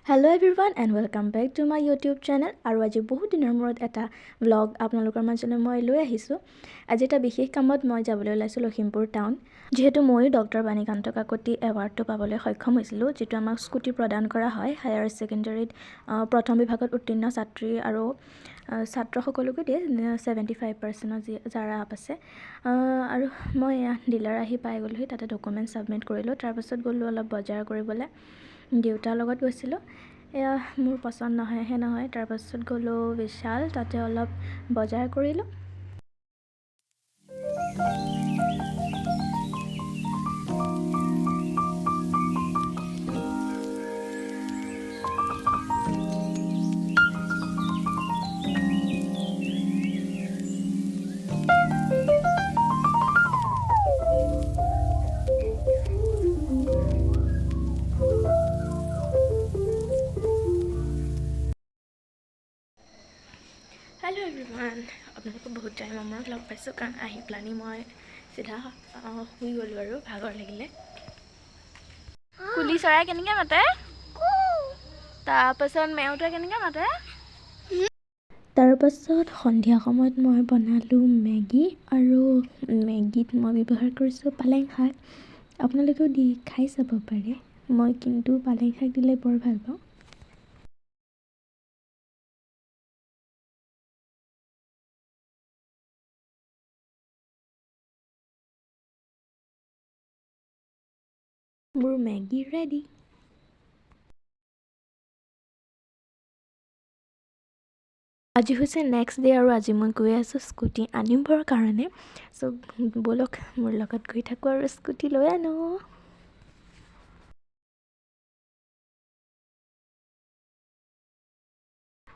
Hello everyone and welcome back to my YouTube channel. আৰু আজি বহুত দিনৰ মূৰত এটা ব্লগ আপোনালোকৰ মাজলৈ মই লৈ আহিছোঁ। আজি এটা বিশেষ কামত মই যাবলৈ ওলাইছোঁ লখিমপুৰ টাউন, যিহেতু ময়ো ডক্টৰ বাণীকান্ত কাকতি এৱাৰ্ডটো পাবলৈ সক্ষম হৈছিলোঁ, যিটো আমাক স্কুটি প্ৰদান কৰা হয় হায়াৰ ছেকেণ্ডেৰীত প্ৰথম বিভাগত উত্তীৰ্ণ ছাত্ৰী আৰু ছাত্ৰসকলকো দিয়ে, 75%ৰ যি যাৰ আপ আছে। আৰু মই এয়া ডিলাৰ আহি পাই গ'লোহি, তাতে ডকুমেণ্ট ছাবমিট কৰিলোঁ। তাৰপাছত গ'লোঁ অলপ বজাৰ কৰিবলৈ, দেউতাৰ লগত গৈছিলোঁ। এয়া মোৰ পচন্দ নহয়হে নহয়। তাৰপাছত গ'লোঁ বিশাল, তাতে অলপ বজাৰ কৰিলোঁ। হেল্ল' এভৰিৱান, আপোনালোকক বহুত টাইমৰ মূৰত লগ পাইছোঁ, কাৰণ আহি পেলানি মই চিধা শুই গ'লোঁ আৰু ভাগৰ লাগিলে। কুলি চৰাই কেনেকৈ মাতে? তাৰপাছত মেওটোৱে কেনেকৈ মাতে? তাৰপাছত সন্ধিয়া সময়ত মই বনালোঁ মেগী আৰু মেগীত মই ব্যৱহাৰ কৰিছোঁ পালেং শাক। আপোনালোকেও দি খাই চাব পাৰে। মই কিন্তু পালেং শাক দিলে বৰ ভাল পাওঁ। মোৰ মেগী ৰেডি। আজি হৈছে নেক্সট ডে আৰু আজি মই গৈ আছোঁ স্কুটি আনিবৰ কাৰণে। চ' ব'লক, মোৰ লগত গৈ থাকোঁ আৰু স্কুটি লৈ আনো।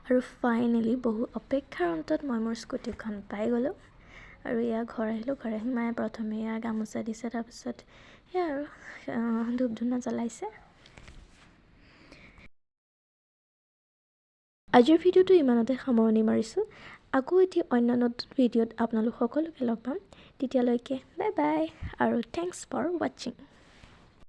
আৰু ফাইনেলি বহু অপেক্ষাৰ অন্তত মই মোৰ স্কুটিখন পাই গ'লোঁ আৰু এয়া ঘৰ আহিলোঁ। ঘৰ আহি মায়ে প্ৰথমে এয়া গামোচা দিছে, তাৰপিছত সেয়া আৰু ধূপ ধূনা জ্বলাইছে। আজিৰ ভিডিঅ'টো ইমানতে সামৰণি মাৰিছোঁ। আকৌ এটি অন্য নতুন ভিডিঅ'ত আপোনালোক সকলোকে লগ পাম। তেতিয়ালৈকে বাই বাই আৰু thanks for ৱাটছিং।